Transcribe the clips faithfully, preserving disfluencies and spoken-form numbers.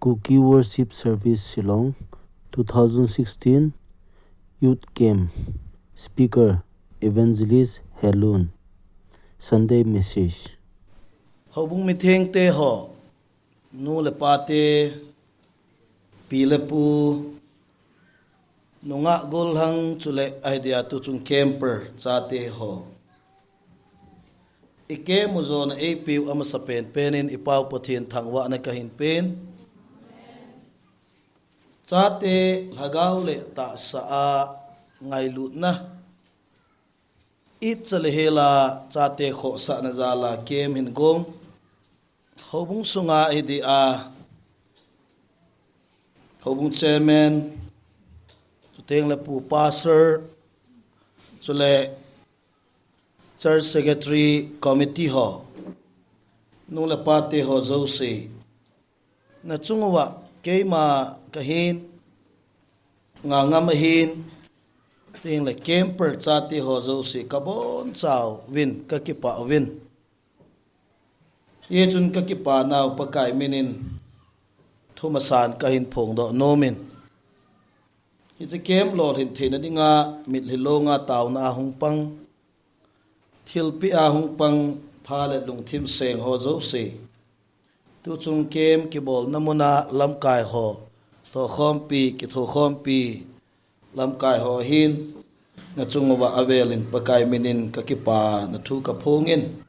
Kuki Worship Service Shillong, two thousand sixteen Youth Camp. Speaker, Evangelist Helun. Sunday message. Houbung mithengte ho, nu le pate, pi le pu, nungah gollhang chule ahi dia tuchung camper chate ho. I camp u jona eipiu amasapen penin i Pau Pathen thangvahna kahin pen. Chate lhagao le tahsa a ngailutna, itcha le hela chate khohsahna jala camp hin gong. Houbung sunga ahi dia, houbung chairman, chuteng le pu pastor, chule church secretary committee ho, nu le pate ho jouse, nachung uva keima kahin, Ngangam ahin, chuteng le camper chate ho jouse kabonchauvin, kakipah uvin. Hichun kakipa nau Pakai minin thumasan kahin phongdoh nomin. Hiche camp lolhin theina dinga mitlhi longa taona a hung pang, thilpeh a hung pang, pha le lungthim seng ho jouse, tuchung camp kibolna muna lamkai ho, thokhompi, kithokhompi, lamkai ho hin, nachung uva avelin Pakai minin kakipana thu kaphongin.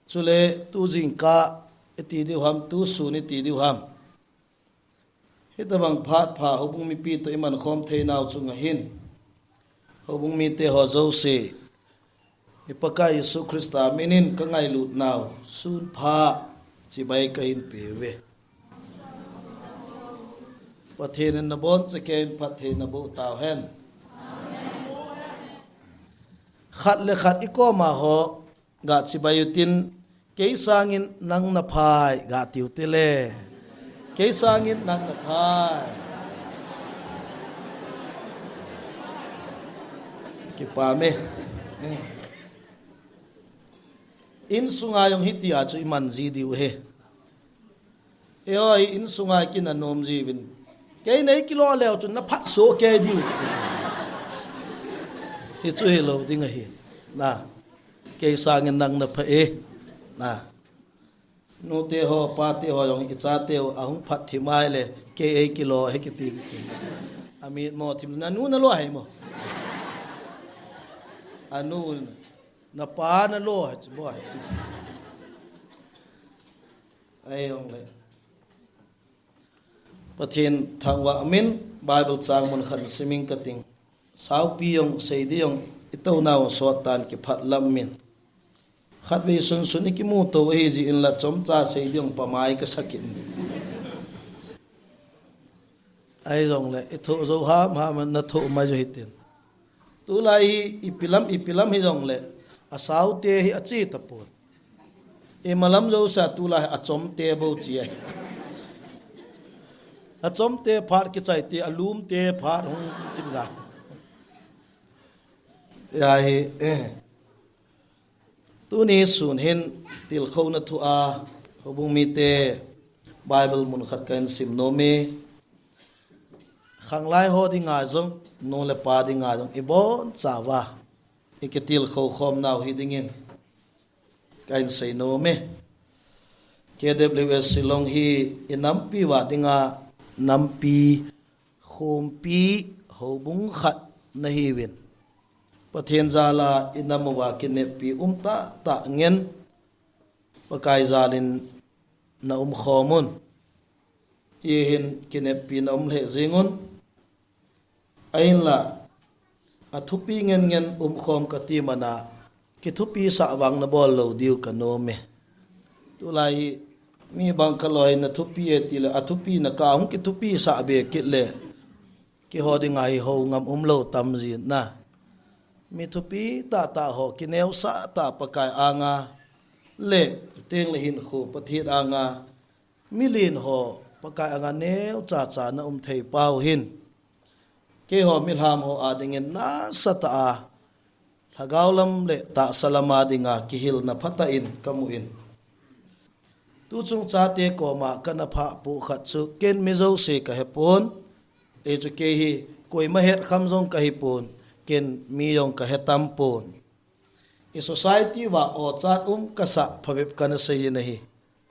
Chule tu jingkah iti diu ham, tu sun iti diu ham, hitobang phat pha houbung mipi toh iman khom theinau chunga hin, houbung mite ho jouse, i Pakai Jesu Christa minin kangailut nau sun pha chibai kahin peuve. Pathen in nabonchauva keiyin phatthei naboh tauhen. Khat le khat i koma ho ga chibai utin, kei sangin nang naphai ga tiu tile. Kei sangin nang naphai. Kipah me. Insunga jong hitia chu iman ji diu ahi. Eiho hi insunga kinanom jiuvin. Kei nei kilo leu chun naphat soh kei diu. Hichu hilou ding ahi. Na. Kei sangin nang napha e. Na. Nute ho, pate ho jong i chateu ahung phat thim ahile, kei ei kilo ahi kiti. Amit mo thim, nanu nalo ahi mo. Anu, napa nalo ahi, mo ahi. Ahi jong le. Pathen thangvah min Bible chang mun khat siming kating. Saupi jong, seidi jong, i tounau sot tan kiphat lam min. Khatvei sunsun i kimuto ahi jeh in la chomcha seidi jong pamai kasa kit. Ahi jong le, i thoh jou ham ham na thoh mai jou hitin. Tulai hi, ipi lam, ipi lam hi jong le, asaute hi ache tapon. Imalam jousea tulai achomte bou chi ahi. Achomte phat kichaite, alumte phat hung kida. Ahi, eh. Tuni sun hin tilkhouna thu a, houbung mite Bible mun khat kahin sim nom e. Khanglai ho dinga jong, nu le pa dinga jong, ibonchauva i kitilkhou khom nau hi dingin kahin sei nom e. K W S Shillong hi i nampi uva dinga nampi khompi houbung khat nahiuvin. Pathen jala i nam uva kineppi um tahtah ngen Pakai jalin na um khom un. Hihin kineppi na um lheh jing un. Ahinla, athupi ngen ngen um khom kati mana, kithupisah vang nabol lou diu kanom e. Tulai hi, mi bang kaloi na thupi e tile, athupina kah hung kithupisah be kit le, keiho dinga hi hou ngam umlou tam jin na. Mi thupi tahtah ho, kineosah tah Pakai anga, le, teng le hinkho Pathen anga, milen ho, Pakai anga neocha cha na um thei pau hin. Keiho milham ho adingin nasatah a, lhagao lam le tahsa lam a dinga kihilna phatah in kamu in. Tuchung chate koma kana phah pu khat chu ken mi jouse ka hepon. Ei chu kei hi koima hetkham jong ka hipon. Ken mi jong ka hetampon. I society va ochat um kasah phabep kana sei in ahi.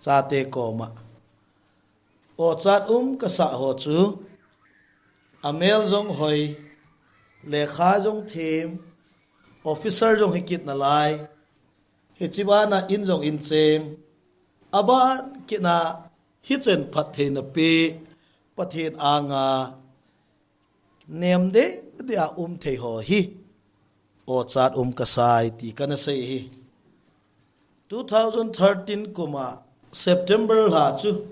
Chate koma ochat um kasah ho chu amel jong hoi, lekha jong them, officer jong hikit nalai, hichi bana in jong in cheng, aban kina hichen phattheina pe Pathen anga nemde dia um thei ho hi ochat um kasai ti kana sei hi. Two thousand thirteen kuma September lha chu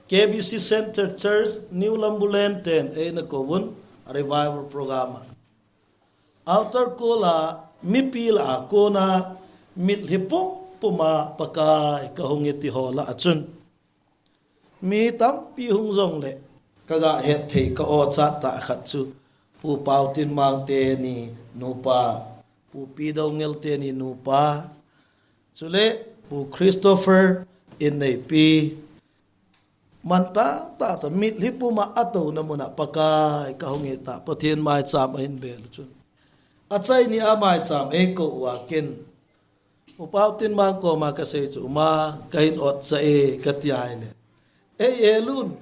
K B C Center Church New Lambulen ten eina kouvun a revival program a. Altar call a mipi lah a kona mitlhi pumpuma Pakai kahung e ti ho lah a chun mi tampi hung jongle kaga hetthei ka ochat tah khat chu Pu Paotinmang teni nupa, Pu Pi Doungel teni nupa, chule Pu Christopher inneipi, man tamtah toh mitlhi puma atouna muna Pakai kahung e tah Pathen maicham ahin bel chun, achaini a maicham eikou uva ken Pu Paotinmang koma kasei chu, Uma, kahin otcha e, kati ahile, Ei, Elun,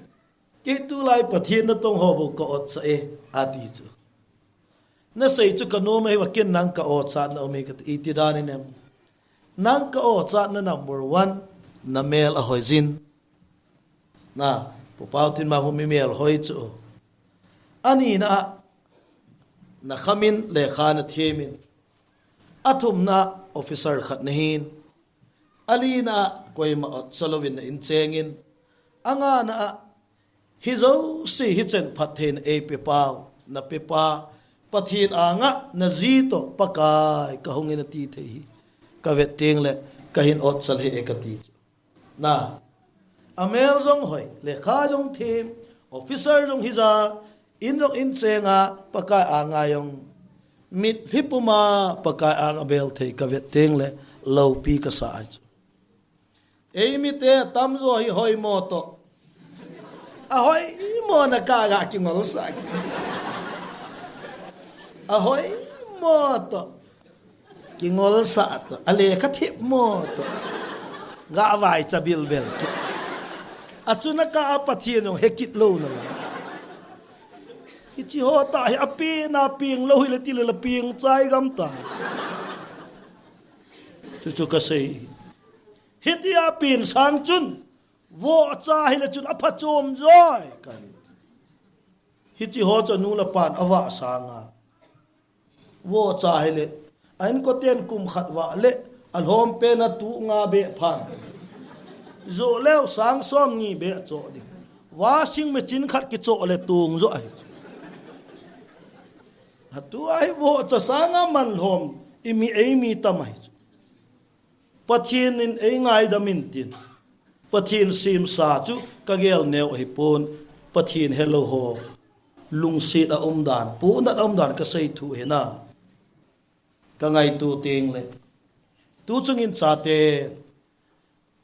kei tulai Pathen natong ho bou ka otcha e, ati chu. Nasei chu kanom ahiuva ken nang ka ochatna um e kati, iti dan inem? Nang ka ochatna number one, namel ahoijin. Na, Pu Paotinmang hu mi melhoi chu. Anina a, nakhamin lekha nathemin. Athumna a officer khat nahin. Alina a koima otcha louvin na inchengin. Angana a hijouse hichen phattheina eipepau, napepa Pathen anga naji toh Pakai kahung e nati thei hi kavet tengle kahin otcha lheh e kati chu. Na, amel jong hoi, lekha jong them, officer jong hija, in jong inchenga Pakai anga jong mitlhi puma Pakai anga bel thei kavet tengle loupi kasa ahi chu. Eimite tamjo hi hoimo toh, ahoimo na kaga kingolsah, ahoimo toh kingolsah toh, alekha themmo toh gavaicha bilbel kit. Achuna kah a Pathen jong hekit louna la. Hiche ho tah hi apen a penglou hile tile la pengchai gamta. Chuchu kasei. Hitia pen sang chun vohcha hile chun aphachom joi kati. Hiche ho chu anu le apan avah sanga vohcha hile, a-inkoten kum khat vah le alhompen a tuh nga beh phan, joh leu sang somni beh choh ding. Washing machine khat kichoh le tong joh ahi chu. Atua hi vohcha sanga manlhom imi eimi tam ahi chu. Pathen in eingaidam intin, Pathen semsa chu kagel neo ahipon, Pathen helou ho lungset a umdan, pohnat a umdan kasei thu hina, kangaito tengle, tuchungin chate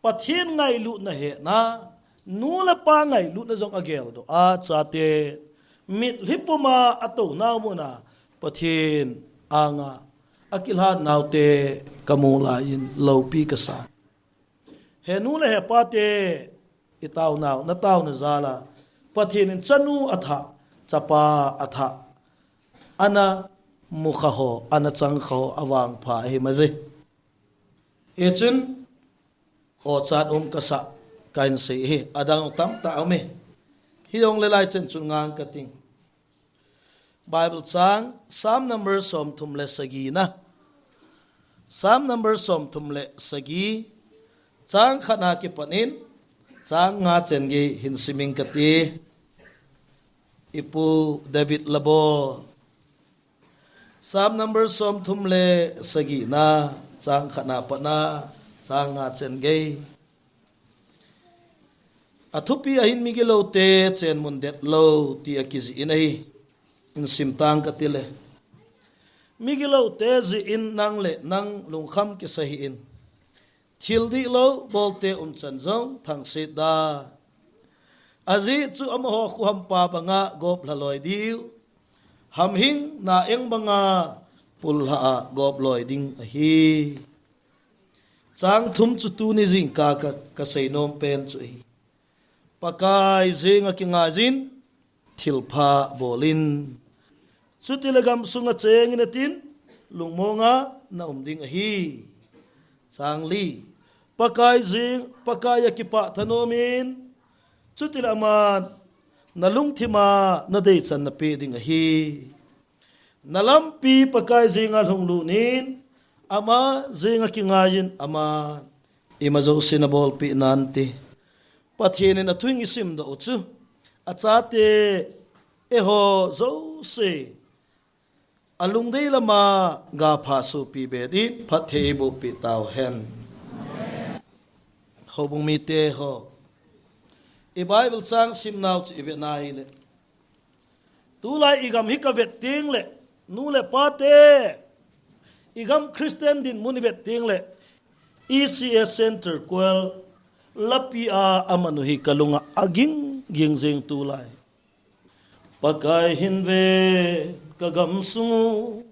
Pathen ngailutna hena, nu le pa ngailutna jong ageldoh a, chate mitlhi puma atounau muna Pathen anga akilhan naute kamu laiyin loupi kasa. He nu le he pate, itaonau, nataona jal a Pathen in chanu athah, chapa athah, ana mukha ho, ana changkha ho avangpha ahi maje. Hichun ochat um kasah kahin sei hi, adang tamtah aume. Hijongle lai chen chun ngang kating. Bible chang, Psalm number somthum le sagina. Psalm number somthum le sagi, chang khatna kipanin chang nga chengei hin siming kati. Ipu David labo. Psalm number somthum le sagina, chang khatna patna chang nga chengei. Athupi ahin migiloute chenmun detlou ti akijih in ahi. Insim tang katile, migiloute jih in nang le nang lungkham kisa hih in. Thil dihlou bolte umchan jong thangset da. Ajeh chu amaho khuhampa banga gop lhaloi diu, hamhing naeng banga pullha a gop loi ding ahi. Chang thum chu tuni jingkah ka, ka seinom pen chu ahi. Pakai jenga kingaiyin, thilpha bolin. Chutile gamsunga chengin atin, lungmonga na um ding ahi. Chang li. Pakai jeng, Pakai a kipah thanomin. Chutile aman, na lungthima na deichan na pe ding ahi. Na lampi Pakai jenga lhunglut in, ama jenga kingaiyin, aman ima jouse na bolpeh nante. Pathen in athu isim doh u chu, achate eiho jouse alungdei lama gapha sopi be din phatthei eiboh peh tauhen. Houbung mite ho, i Bible chang simnau chu i ve nai le, tulai i gam hi ka vet teng le, nu le pate, i gam Christian dinmun i vet teng le, E C S Center Kuel lapi a aman u hi ka lunga aging ging jing tulai. Pakai hin ve ka gamsung u,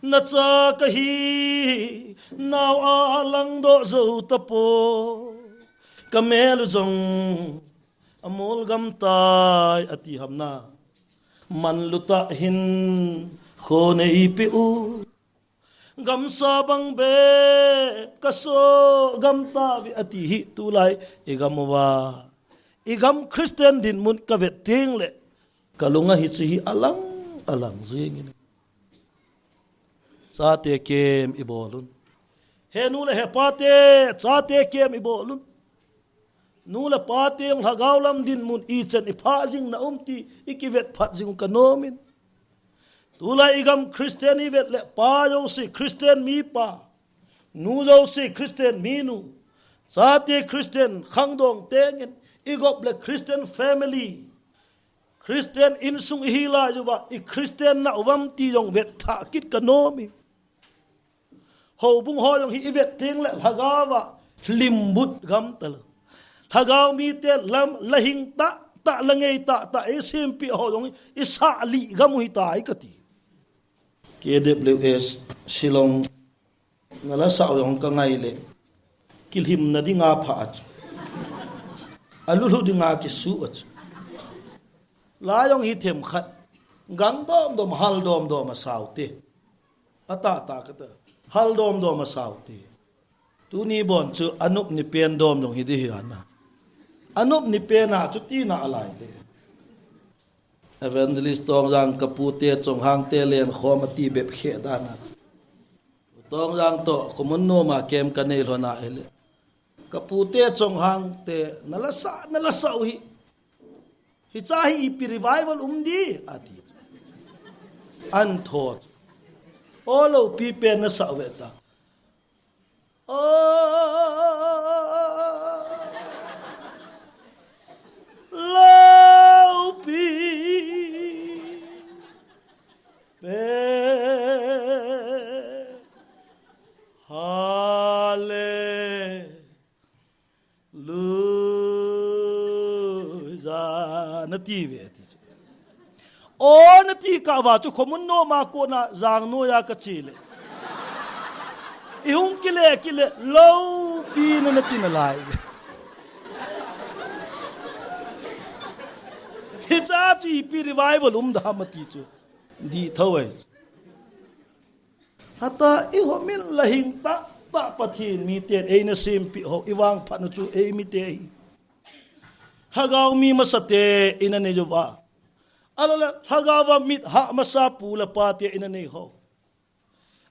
na cha kahi, nao a langdoh jou tapoi, ka mel u jong amol gam tai ati hamna. Manlu tah hin kho nei peh u, gamsa bang be ka so gam tave ati hi tulai i gam uva. I gam Christian dinmun ka vet teng le, ka lunga hiche hi alang, alang jingin. Chate kem i bol un. He nu le he pate, chate kem i bol un. Nu le pate jong lhagao lam dinmun ichan i phah jing na um ti i kivet phat jing u ka nomin. Tulai i gam Christian i vet le pa jouse Christian mipa, nu jouse Christian minu, chate Christian khangdong tengin, i gop le Christian family, Christian insung i hi lai uva, i Christian na uvam ti jong vet thah kit ka nomin. Houbung ho jong hi i vet teng le lhagao va hlimbut gam talou. Lhagao mite lam la hing tah tah, la ngei tah tah, i sempeh ho jong hi i sah lih gam u hitai kati. K W S Shillong na la sah u jong ka ngai le, kilhimna dinga pha a chu, alulhu dinga kisu a chu. La jong hi themkhat, gang domdom, hal domdom a saute. Atah tah kata, hal domdom a saute. Tuni bon chu anop ni pen dom jong hi di hi ana. Anop ni pen a chu tina alai le. Evangelist Tongjang ka pute Chonghang te len khom ati bep khe dan a. Tongjang toh khomun noma kem ka nei lhon a ahile, ka pute Chonghang te na la sa, na la sa u hi. Hicha hi ipi revival um di ati. An tho chu. O loupi pen na sa u ve ta. O loupi pen. Hallelujah. Luza, na ti ve ti chu. O na ti kah uva chu khomun noma kona jang noiya ka che le. I hung kile kile loupi na na ti nalai. Hicha chu ipi revival um da ham ati chu. Di thou ai. Hata i homin la hing tah tah Pathen miten eina sempeh ho, i vangphat u chu ei mite hi. Lhagao mi masate ina nei uva. Alole lhagao va mit hah masa pu le pate ina nei ho.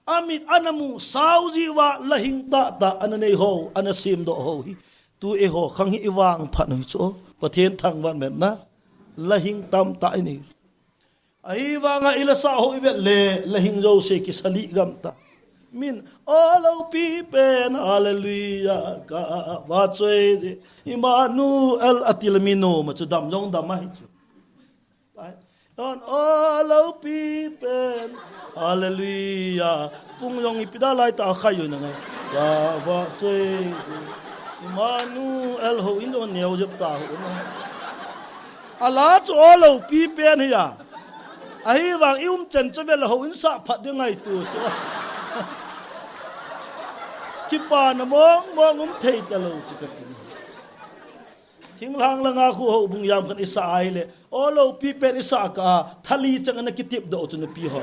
Amit ana mu sau ji uva la hing tah tah ana nei ho, ana semdoh ho hi. Tu eiho khang hi i vangphat u hi chu. Pathen thangvah in na. La hing tamtah i nei. Ahivanga i la sa ho i vet le, la hing jouse kisa lih gam ta. Min, o loupi pen, hallelujah, ka va choi je. Immanuel ati le mi noma chu dam jong dam ahi chu. Ai, Ton o loupi pen. Hallelujah. Pung jong ipi da lai ta khai u na ngai. Ya va choi. Emmanuel ho in lo neo jep ta ho na. Ala chu o loupi pen hi ya. Ahivang i um chen chu vel ho in sa phat ding ngai tu chu. Kipana mong mong um thei ta lo chu ka ti. Thinglhang langa khu houbung jam khat i sa a ahile, o loupi pen i sa kah a, tha li chang ana kitep doh chu nupi ho.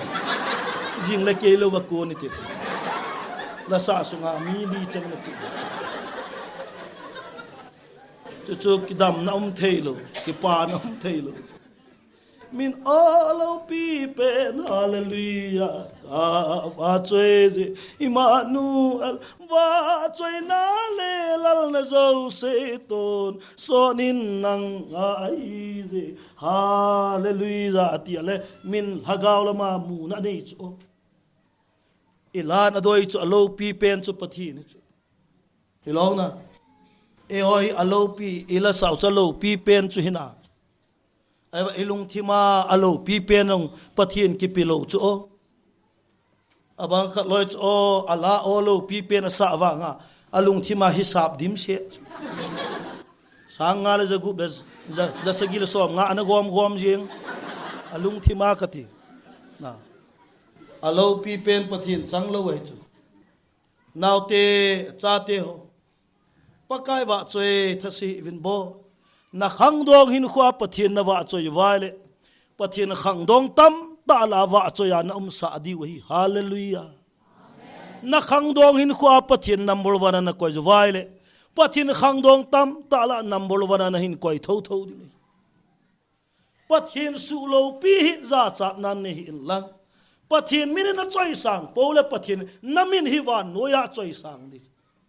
Jing le kei lou va kon i ti. La sa sunga mi li chang ana tep. Chu chu kidamna um thei lou, kipana um thei lou. Min o loupi pen, hallelujah. Ka va choi je, Emmanuel, va choi na le lal na jo se ton, son in nang a ai je. Hallelujah, ati ale, min lhagao lama muna nei chu. I lan a doi chu a loupi pen chu Pathen chu. Hilou na. Eiho hi a loupi, i la sao chu a loupi pen chu hi na. Ahivang i lungthima a loupi pen jong Pathen kipe lou chu o. Abang khat loi chu o, ala o loupi pen a sa vanga, a lungthima hisap dim se. Sang nga le ja gup le ja, ja sagi le som nga ana gom gom jing. A lungthima ka ti. Na. A loupi pen Pathen chang lou ahi chu. Naote, chate ho. Pakai vahchoi thase uvin bol. Na khangdong hinkhoa Pathen na vahchoi uva ahile, Pathen khangdong tamtah lah a vahchoi a na umsah diu ahi. Hallelujah. Na khangdong hinkhoa Pathen number one a na koi uva ahile, Pathen khangdong tamtah lah number one a na hin koi thotho ding ahi. Pathen suhloupi hi jachatnan nei hih in lang, Pathen min in a choisang pou le Pathen na min hi vannoiya choisang ding.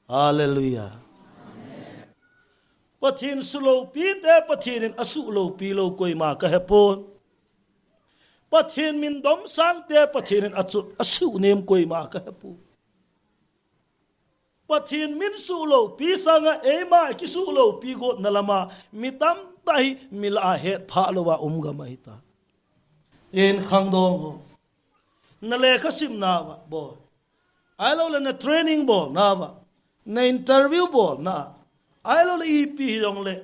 Hallelujah. Pathen suhloupi te Pathen in a suhloupi lou koima ka hepon. Pathen min domsang te Pathen in a chu, a suhnem koima ka hepon. Pathen min suhloupi sanga eima kisuhloupi gotna lama mi tamtah hi mi lah a hetphah louva um gam ahi ta. Yen khangdong ho. Na lekha simna uva bol. Ahilou le na training bolna uva. Na interview bolna. Ahilou le ipi hijong le.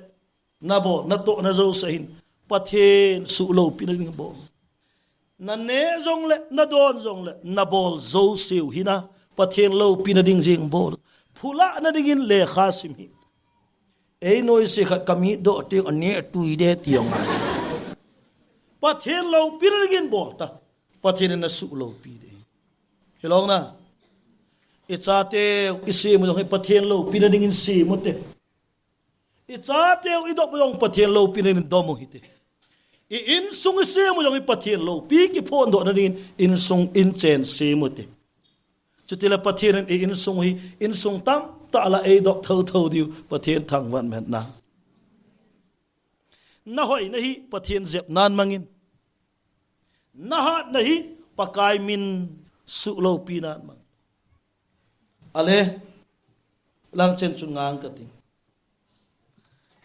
Na bol, na toh, na jouse hin. Pathen suhloupi na ding bol. Na neh jong le, na don jong le, na bol jouse u hi na. Pathen loupi na ding jing bol. Phulah na dingin lekha sim hi. Ei noise khat ka mit doh teng a neh tui de ti jong ngai. Pathen loupi na dingin bol ta. Pathen in na suhloupi de. Hilou na. I chate, i sem u jong hi Pathen loupi na dingin sem u te. I chate u i dop u jong Pathen loupi na dingin dom u hite. I insung i sem u jong hi Pathen loupi kiphondoh na dingin insung inchen sem u te. Chutile Pathen in i insung hi insung tamtah lah a eidop thotho diu Pathen thangvah in umhen na. Na hoina hi Pathen jepnan mangin. Na hatna hi Pakai min suhloupinan mang. Ale, langchen chun ngang ka ting.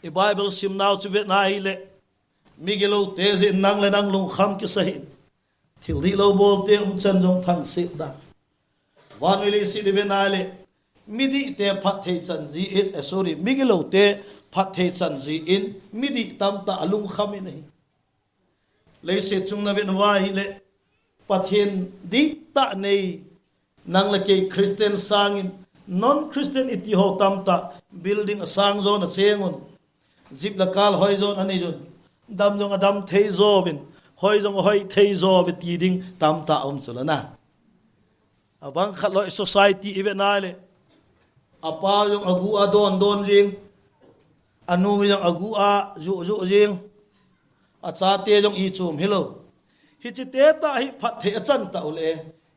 I Bible simnau chu vetna hile, migilou te jeh in nang le nang lungkham kisa hih in. Thil dihlou bol te umchan jong thangset da. Vannoi leiset i vetna hile, midih te phatthei chan jeh in, eh, sorry, migilou te phatthei chan jeh in, midih tamtah a lungkham in ahi. Leiset chung na vet uva ahile, Pathen dihtah nei, nang le kei Christian sangin, non-Christian i ti ho tamtah, building a sang jo na cheng un, jeep le car hoi jo na nei un, dam jong a dam thei jo uvin, hoi jong a hoi thei jo uve ti ding tamtah um chu la na. Abang khat loi society i vetna le, apa jong agu a don don jing, anu jong agu a ju ju jing, achate jong i chom hilou. Hiche te tah hi phatthei a chan tah u le,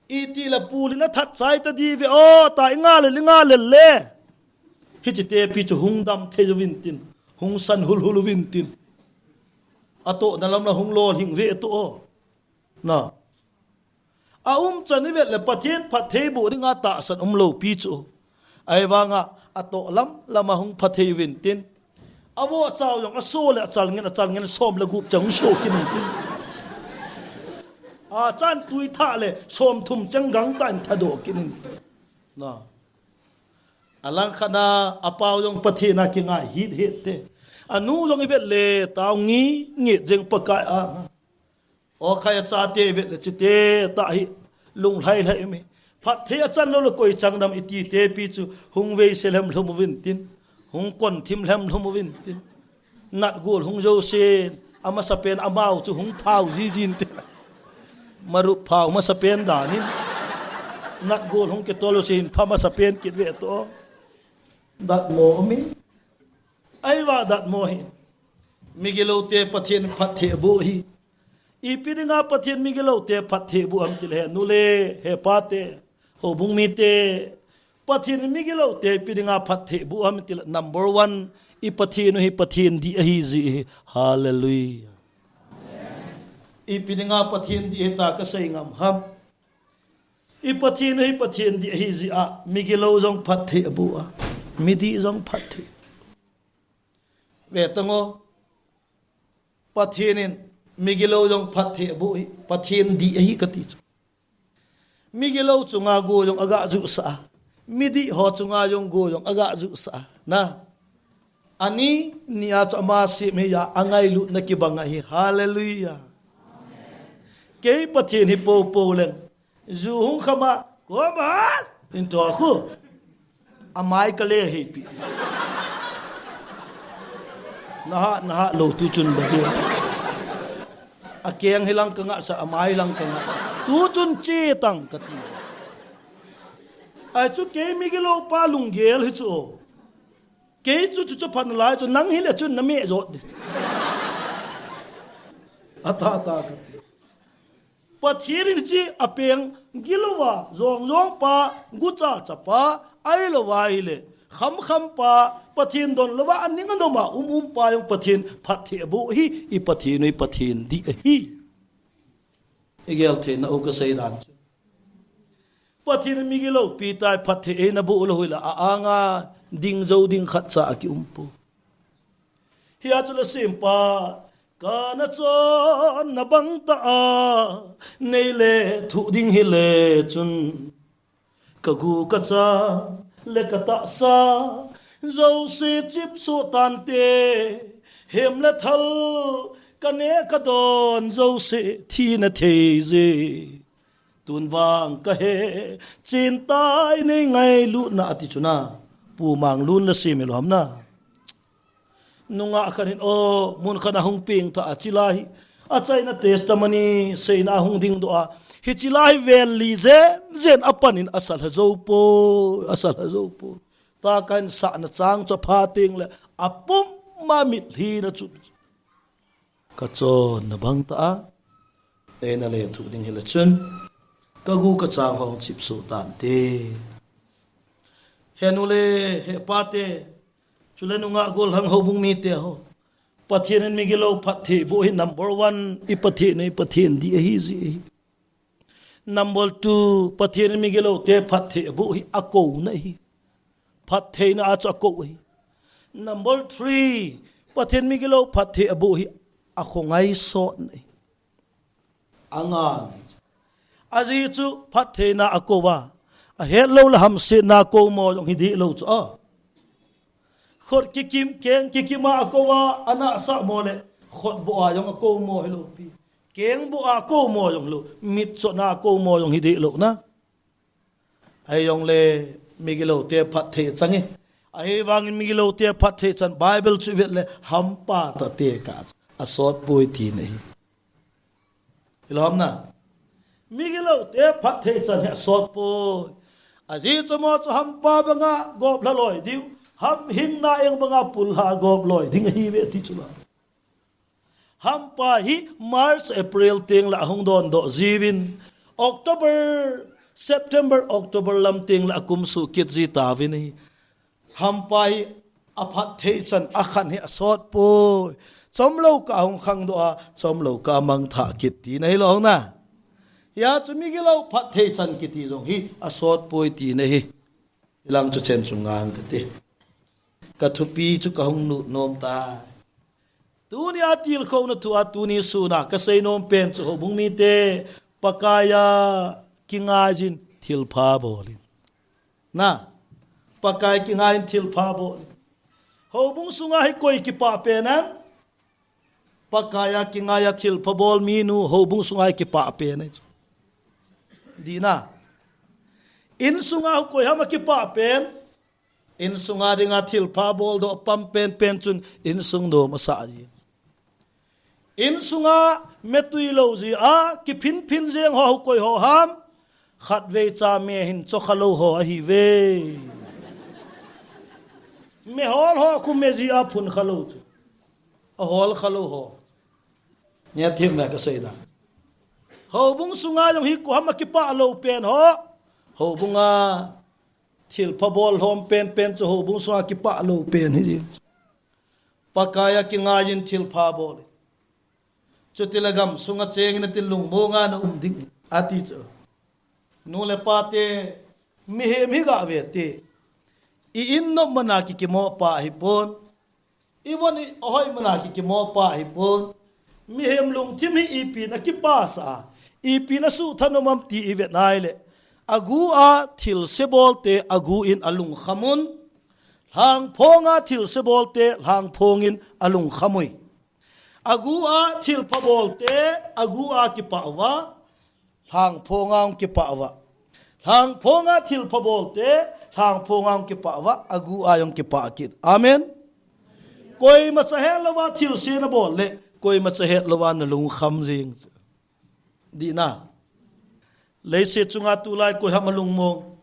i ti le pul in a that chai ta diu ve o, ta i nga le, i nga le le. Hiche te pi chu hung dam thei jo uvin tin, hung san hul hul uvin tin. Atohna lam la hung lolhing ve tu o. Na. A umchan i vet le Pathen phatthei boh dinga tahsan umlou pi chu. Ahivanga atoh lam lama hung phatthei uvin tin. Avoh chau jong aso le achal ngen, achal ngen som le gup chang hung so kit in tin. Achan tui thah le, som thum cheng gangtah in thado kit in. Na. Alang khat na, apau jong Pathen a kingai hit hit te. Anu jong i vet le, tao ngi, ngi jeng Pakai a. O khai a chate i vet le, chite tah hi, lunglhai lhai mi. Phatthei achan lou le koi chang dam i ti te pi chu, hung vei se lhem lhum uvin tin. Hung kon thim lhem lhum uvin tin. Nat gol hung jo sen, amasa pen amau chu hung phau ji jin tin. Marup phau masa pen danin. Nat gol hung ke tolo sin pha masa pen kit ve to. Dat mo mi. Ai va dat mo hi. Migilou te Pathen phatthei bu hi. Ipi dinga Pathen migilou te phatthei bu ham ti le he nu le he pa te. Houbung mi te. Pathen migilou te ipi dinga phatthei bu ham ti le number one. I Pathen u hi Pathen dih ahi ji hi. Hallelujah. Ipi dinga Pathen dih hi ta ka sei ngam ham. I Pathen u hi Pathen dih ahi ji a. Migilou jong phatthei bu a. Midih jong phatthei. Ve tang o. Pathen in migilou jong phatthei bu hi. Pathen dih ahi ka ti chu. Migilou chunga gu jong aga ju sa. Midih ho chunga jong gu jong aga ju sa. Na. Ani, ni a chu ama sem hi a, angailutna kibang ahi. Hallelujah. Kei Pathen hi po po leng. Ju hung khama, ko ma, in to khu. Amai ka le hi pi. Naha, naha lo tu chun ba ge. Akeng hi lang ka nga sa, amai lang ka nga sa. Tu chun che tang ka ti. Ai chu kei migilou pa lunggel hi chu. Kei chu chu chu phan lai chu nang hi le chu na me jot. Ata ta ka ti. Pathen in chi apeng gilouva, jong jong pa, gucha cha pa, ai louva hi le, kham kham pa, Pathen don louva, aning anom a um um pa jong Pathen phatthei bu hi, i Pathen u hi Pathen dih ahi. I gel thei na u ka sei dan chu. Pathen migilou pi tai phatthei ei na bu lou hi la a anga ding jo ding khat cha a ki um pu. Hi a chu la sim pa, ka na chon na bang ta a, nei le thu ding hi le chun. Ka gu ka cha le ka ta sa, zo si chip su tan te, hem le thal, ka ne ka don zo si thi na thei je. Tun vang ka he, chin tai nei ngai lu na ati chu na. Pu Mang Lun la sim i lo ham na. Nunga khan in o, mun khan a hung ping ta a chi lai. A China testimony, seina a hung ding do a. Hi chi lai vel li zen, zen a pan in a sal ha zo po, a sal ha zo po. Ta kan sa na chang cho pha ting le, a pum ma mit hi na chu. Ka chon na bang ta a, e na le thu ding hi le chun, ka gu ka chang hong chip su tan te. He nu le, he pa te, chu le nunga gol hang ho bung mi te ho. Pathian in mi gilo phat thei bu hi number one, i Pathian, i Pathian di ahi ji. Number two, Pathian in mi gilo te phat thei bu hi a ko na hi. Phat thei na a chu a ko hi. Number three, Pathian mi gilo phat thei bu hi a khongai sot na hi. A nga na hi. A ji chu phat thei na a ko va. A het lo la ham si na ko mo jong hi di lo chu a. Khot kikim, keng kikim a ko va, a na sa mo le. Khot bo a jong a ko mo hi lo pi. Keng bo a ko mo jong lo. Mit cho na ko mo jong hi di lo na. Ahi jong le mi gilo te phat thei chang e. Ahi vang in mi gilo te phat thei chan Bible chu vet le hampa ta te ka a sot pui ti na hi. Ilom na. Mi gilo te phat thei chan he sot poi. A ji chu mo chu hampa banga gop la loi diu. Ham hing na eng banga pul ha gop loi ding hi ve ti chu la. Hampa hi March, April ting la hung don do ji vin. October, September, October lam ting la kum su kit ji ta vin hi. Hampa hi a phat thei chan a khan hi a sot poi. Chom lo ka hung khang do a, chom lo ka mang tha kit ti na hi lo na. Ya chu mi gilo phat thei chan kiti jong hi a sot poi ti na hi. Ilang chu chen chu ngang ka ti. Ka thupi chu ka hung nu nom ta. Tuni a til khou na thu a tuni su na ka sei nom pen chu ho bung mi te. Pakaiya kingaiyin thilpha bolin. Na, Pakai kingaiyin thilpha bolin. Houbung sunga hi koi kipah pen ham? Pakaiya kingaiya thilpha bol minu houbung sunga hi kipah pen ahi chu. Dina. In sunga hu koi ham akipah pen? In sunga dinga thilpha boldoh pam penpen chun in sung nom asah ji. In sunga metui lou jia kiphinphin jeng ho hu koi ho ham? Khatvei cha me hin chokha lou ho ahiuve. Me hol ho khu me jia phun kha lou chu. Ahol kha lou ho. Nia thim me kasei da. Houbung sunga jong hi koi ham akipah lou pen ho? Houbunga thilpha bol lhom penpen chu houbung sunga kipah lou pen hi. Pakaiya kingaiyin thilpha bol. Chutile gam sunga chengin atin lungmonga na um ding ati chu. Nu le pa te, mihem hi gave te. I in nop mana kikimo pa hipon. I von i ahoi mana kikimo pa hipon. Mihem lungthim hi ipi na kipasa, ipi na suhtha nom am ti i vet nai le. Agu a thilse bol te agu in alungkham un. Lhangphonga thilse bol te lhangphongin alungkham ui. Agu a thilpha bol te agu a kipah uva, lhangphonga jong kipah uva. Lhangphonga thilpha bol te lhangphonga jong kipah uva, agu a jong kipah kit. Amen. Koima cha hetlouva thilse na bol le, koima cha hetlouva na lungkham jing. Dina. Leiset chunga tulai koi ham alungmong?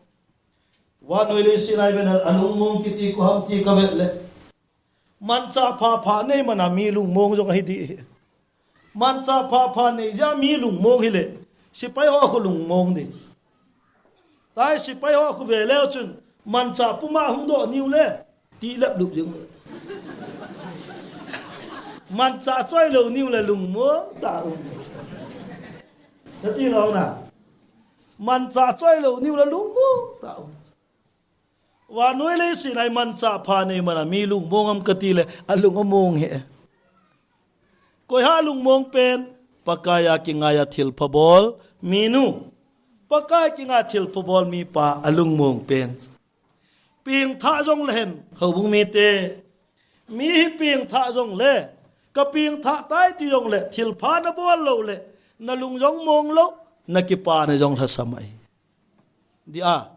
Vannoi leiset a i vet a alungmong kiti koi ham ti ka vet le. Manchah phapha nei mana mi lungmong jong ahi di. Manchah phapha nei jia mi lungmong hile. Sepai ho khu lungmong di. Tai sepai ho khu ve leu chun. Manchah puma hung doh niu le. Ti lep lup jing le. Manchah choi lou niu le lungmong ta um. Kati lou na. Manchah choi lou niu le lungmong ta um. Vannoi leiset a i manchah pha nei mana mi lungmong am kati le, alung among he. Koi ha lungmong pen? Pakaiya kingaiya thilpha bol minu. Pakai kingaiya thilpha bol mipa alungmong pen. Pengthah jong le hen, houbung mite. Mi hi pengthah jong le, ka pengthah tai ti jong le, thilpha na bol lou le, na lung jong mong lou, na kipana jong lhasam ahi. Dia.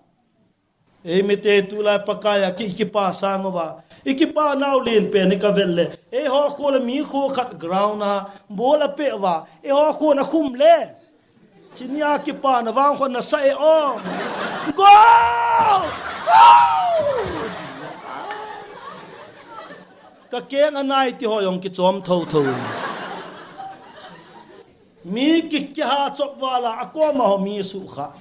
Ei mite tulai Pakaiya ki, kipa sang uva. I kipa nau len pen i ka vet le. Ei ho kho le mi kho khat ground a bol a pe uva. Ei ho kho na khum le. Chinia kipana vang kho na sa e o. Go! Go! Ka keng anai ti ho jong kichom tho tho. Mi ki, kiha chop vala akoma ho mi su kha.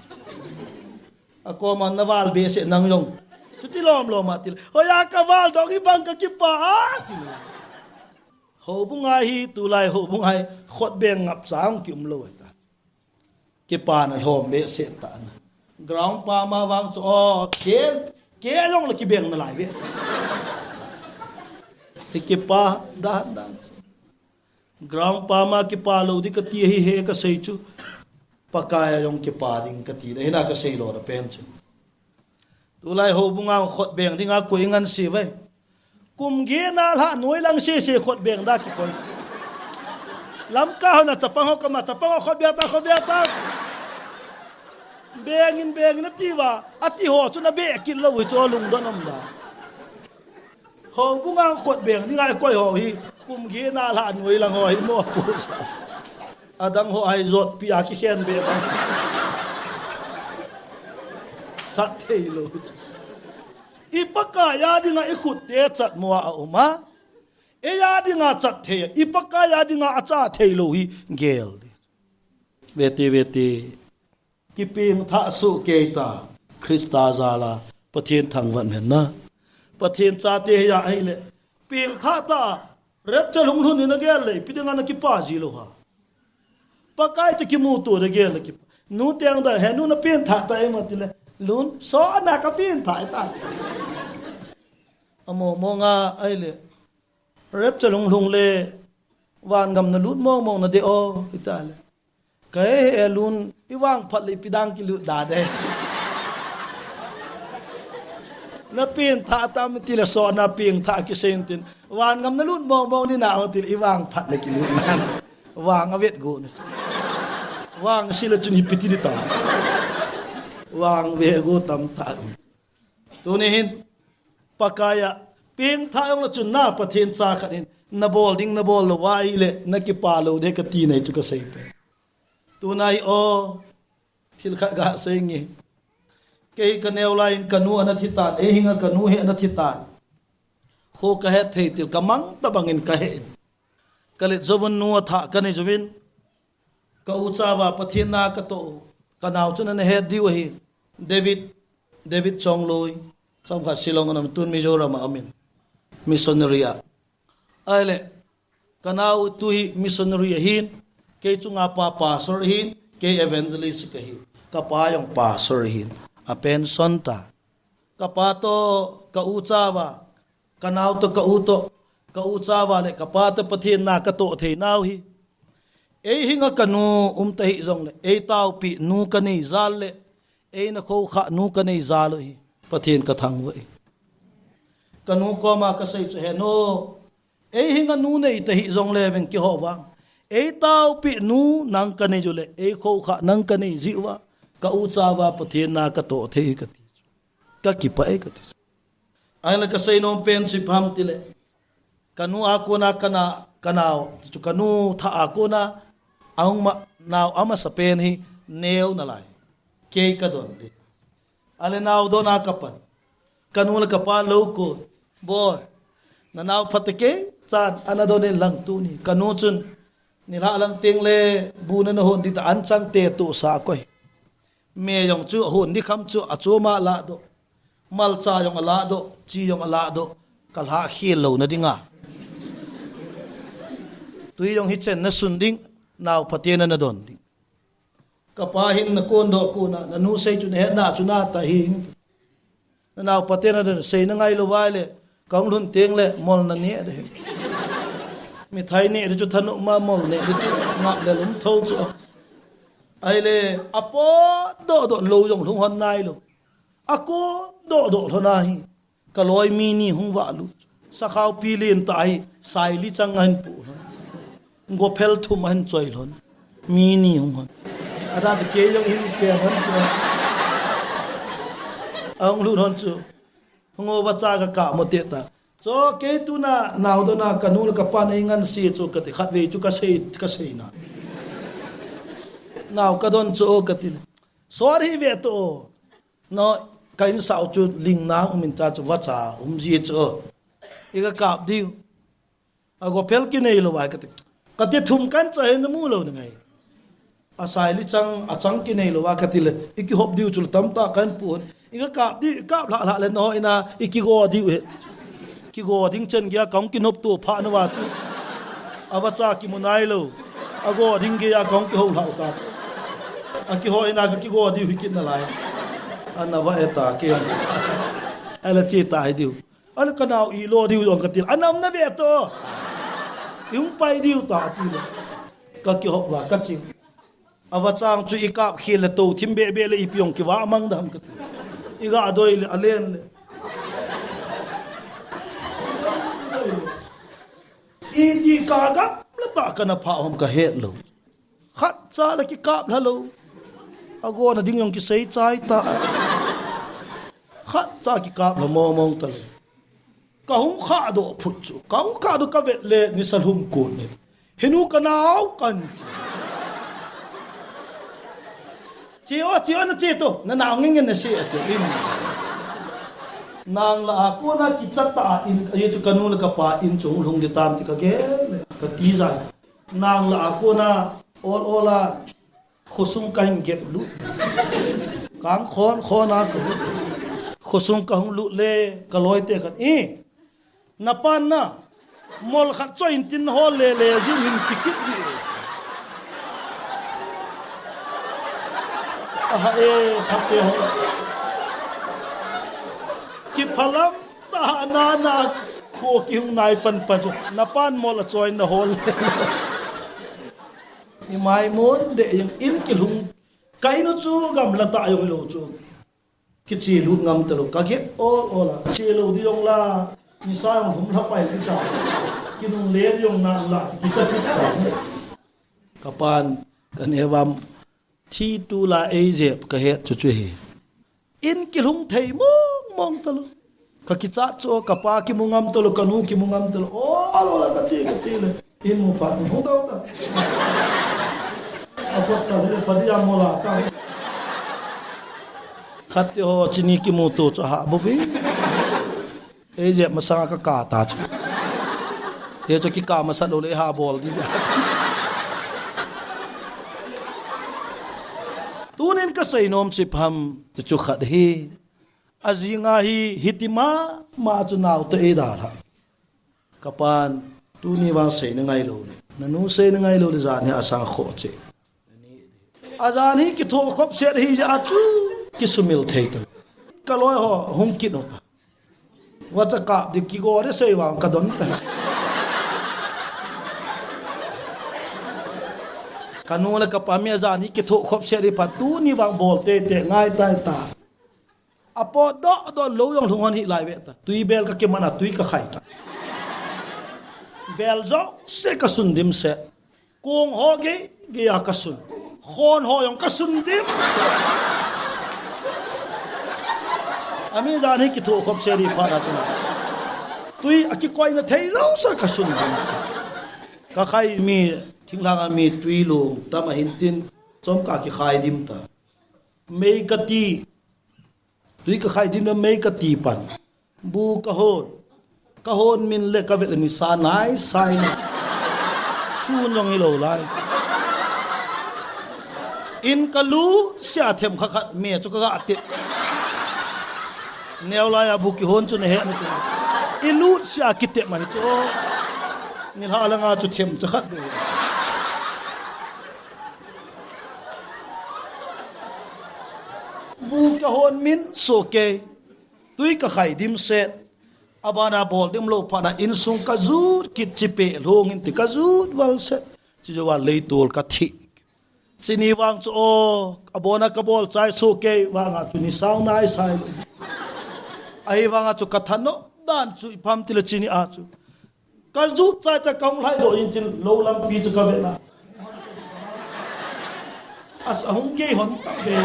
Akoma na val behseh nang jong. Chuti lom lom a til. Hoiya ka val dong hi bang ka kipa a. Houbung a hi tulai houbung a hi khotbeng ngap chang ki um lou ta. Kipana lhom behseh ta na. Ground pama vang chu o ke ke jong le kibeng nalai ve. Hi kipa dan dan. Ground pama kipa lou di kati hi he ka sei chu. Pakaiya jong kipa ding kati da hina ka sei lou da pen chu. Tulai houbung a khotbeng dinga koi ngan si vai. Kum gena lha noi lang sese khotbeng da kikoi. Lamka hona chapang ho kama chapang ho khotbeng ta khotbeng ta. Bengin bengin ati va ati ho chu na be kit lou chu lungdon um da. Houbung a khotbeng dinga koi ho hi kum gena lha noi lang ho hi mo pu sa. Adang ho a hi jotpi a kikhen be ba. Chat thei lou. I Pakaiya dinga i khutte chat mo a um a. Eiya dinga chat thei, i Pakaiya dinga acha thei lou hi gel. Vete vete. Kipengthah soh kei ta, Christa jal a, Pathen thangvah hen na. Pathen chate hi a ahile, pengthah ta, rapture hung lhun in a gel le, ipi dinga na kipa ji lou ha. Pakai te kimuto de gel le kipa. Nu teng da, he nu na pengthah ta em ati le, lun, so ana ka pengthah ta. Amo mo nga ahile, rapture hung lhung le, van gam na lut mong mong na de o, ita le. Ka he he lun, i vangphat le ipi dang kilut da de. Na pengthah tam ti le so na pengthah kisei tin. Van ngam na lut mong mong ni na ho ti le i vangphat le kilut nan. Vang a vet go ni. Vang si le chun ipi ti di ta. Vang ve go tam ta. Tuni hin, Pakaiya, pengthah jong le chun na Pathen cha khat hin, na bol ding na bol lou va ahile, na kipa lou de ka ti nei chu ka sei pe. Tuna hi o, thil khat ga sei nge. Kei ka neo lai in ka nu ana thi tan, ei hinga ka nu hi ana thi tan. Kho ka het thei til ka mang ta bangin ka he in. Ka let jovun nu a thah ka nei jovin. Ka u chava Pathen na ka toh u. Ka nau chun ana het diu ahi. David, David Chongloi. Chomkhat Shillong ana um tun Mizoram a um in. Missionary a. Ahile, ka nau tu hi missionary ahin. Kei chunga pa pastor ahin. Kei evangelist ka hi. Ka pa jong pastor ahin. A pension ta. Ka pa toh, ka u chava. Ka nau toh ka u toh, ka u chava le ka pa toh Pathen na ka toh thei nau hi. Ei hinga ka nu um ta hi jong le, ei taopi nu ka nei jal le, ei na kho kha nu ka nei jal u hi. Pathen ka thangvah e. Ka nu koma ka sei chu he nu. Ei hinga nu nei ta hi jong le veng kiho vang. Ei taopi nu nang ka nei ju le, ei kho kha nang ka nei ji uva. Ka u chava Pathen na ka toh thei ka ti. Ka kipah e ka ti. Ahile ka sei nom pen chu ipi ham ti le. Ka nu a kona ka na, ka nau, chu ka nu thah a kona, a hung ma, nau a masa pen hi neo nalai. Kei ka don di. Ahile nau don a ka pan. Ka nu le ka pa lou ko. Boy, na nau pha te kei, chan, ana don in lang tuni. Ka nu chun, nilhah lang teng le, bu na na hon di ta an chang te tu sa koi. Me jong chu, hon di kham chu, a chu ma la do. Malcha jong a la do, chi jong a la do. Ka lha khel lou na dinga. Tui jong hi chen na sun ding, nau pha te na na don ding. Ka pa hin na kon doh kona, na nu sei chu na het na chu na ta hi. Na nau pha te na don sei na ngai lou vai le, ka hung lhun teng le, mol na neh de. Mithai neh de chu thanop ma mol neh de chu, ngap le lum tho chu. Ahile, a po doh doh lou jong lhung hon nai lou. A ko doh doh lhon a hi. Ka loi mi ni hung vah lut. Sakhao pi len ta hi, saili chang a hin pu lhon. Gophel thum a hin choi lhon. Mi ni hung hon. A da te kei jong hin ke hon chu. A hung lut hon chu. Hung o vacha ka kap mo te ta. Cho kei tuna nau dona ka nu le ka pa nei ngan si chu ka ti khat vei chu ka sei, ka sei na. Nau ka don chu o ka ti le. Sorry ve to o. No, ka insao chu ling nang um in ta chu vacha um ji chu. I ka kap diu. A gophel kinei lou vai ka ti. Ka ti thum kan cha hin na mu lou na ngai. A saili chang, a chang kinei lou vai ka ti le. I kihop diu chu le tam ta kan pu hon. I ka kap diu, i kap lhah lhah le no ina, i kigo diu he. Kigo ding chen gei a ka hung kinop to pha na va chu. A vacha kimu nai lou. A go ding gei a ka hung kiho lhah ta. A kiho ina ka kigo diu hi kit nalai. Ana va e ta ke. Ala che ta hi diu. Ala ka nau i lo diu jong ka til. A nam na ve to. I hung pai diu ta ti le. Ka kihop va ka ching. A vachang chu i kap khel le to thim be be le ipi jong kiva mang dam ka ti. I ga doi le a len le. I ti ka gam le ta ka na pha hom ka het lou. Khat cha le kikap lha lou. A go na ding jong kisei chai ta. Khat cha kikap lha mong mong ta lou. Ka hung khah doh phut chu. Ka hung khah doh ka vet le ni sa lhum kun ni. Hinu ka nau kan. Che o, che o na che to. Na nau ngen ngen na se a te in. Nang la a kona kichat ta in, a ye chu ka nu le ka pa in chu hung lhung di tam ti ka gel le. Ka ti jai. Nang la a kona ol ol a. Khosung ka hin gep lut. Kang khon khon a ka lut. Khosung ka hung lut le ka loi te khat. I, na pan na. Mol khat choi in tin hol le le jin hin ti kit di. Aha e, khat te ho. Kiphalam ta na na ko ki hung nai pan pan chu. Na pan mol a choi na hol le. Imai mon de jeng in kilhung. Ka in u chu gamla tah jong hilou chu. Kiche lut ngam talou. Ka gep ol ol a. Che lou di jong la. Nisa jong hum lha pai di ta. Kinungle di jong nang la. Kicha kicha. Ka pan, ka neo a, thi tu la ei jep ka het chu chu hi. In kilhung thei mong mong talou. Ka kichat chu ka pa kimu ngam talou, ka nu kimu ngam talou. O, alo la ka che, ka che le. In mu phat ni hung tau ta. A pot ta le pa di a mo la ta. Khat te ho chini kimu tu chu ha bu vi. Ei jep masanga ka ka ta chu. Hichu kika masat lou le ha bol di. Tunin ka seinom chu ipi ham chu chu khat hi. Ajing a hi hiti mama chu nao te ei dalha. Ka pan tuni vang seina ngai lou le. Nanu seina ngai lou le jan hi asang kho che. Ajan hi kitho khop set hi ja chu kisumil thei ta. Ka loi ho hung kit u ta. Wa cha kap di kigo de sei vang ka don ta. Ka nu le ka pa mi ajan hi kitho khop set hi pa tuni vang bol te te ngai tai ta. A po do do lo jong lhung hon hi lai ve ta. Tui bel ka kiman a tui ka khai ta. Bel jo se ka sun dim se. Kong ho ge ge a ka sun. Khon ho jong ka sun dim se. Ami jan hi kitho khop se ri pha na chu. Tui a kikoi na thei lo sa ka sun dim se. Ka khai mi thinglhang a mi tui lung tam a hin tin chom ka kikhai dim ta. Mei ka ti. Tui ka khai dim na mei ka ti pan. Bu ka hon. Ka hon min le ka vet le nisa nai sai na. Sun jong hi lo lai. In ka lu sia them kha khat me chu ka ga te. Neo lai a bu ki hon chu na he na chu. I lu sia ki te ma hi chu. Ni la la nga chu them cha khat bu. Bu ka hon min so ke. Tui ka khai dim set. Abana bol dim lo pha na insung ka jut kit chi pe lhung in ti ka jut val set. Chi jo val lei tol ka thi. Chini vang chu o abona ka bol chai so ke vang a chu ni sau nai sai. Ahi vang a chu ka thano dan chu ipi ham ti le chini a chu. Ka jut chai cha ka hung lhai doh in chin lo lampi chu ka ve na. As a hung gei hon ta ve.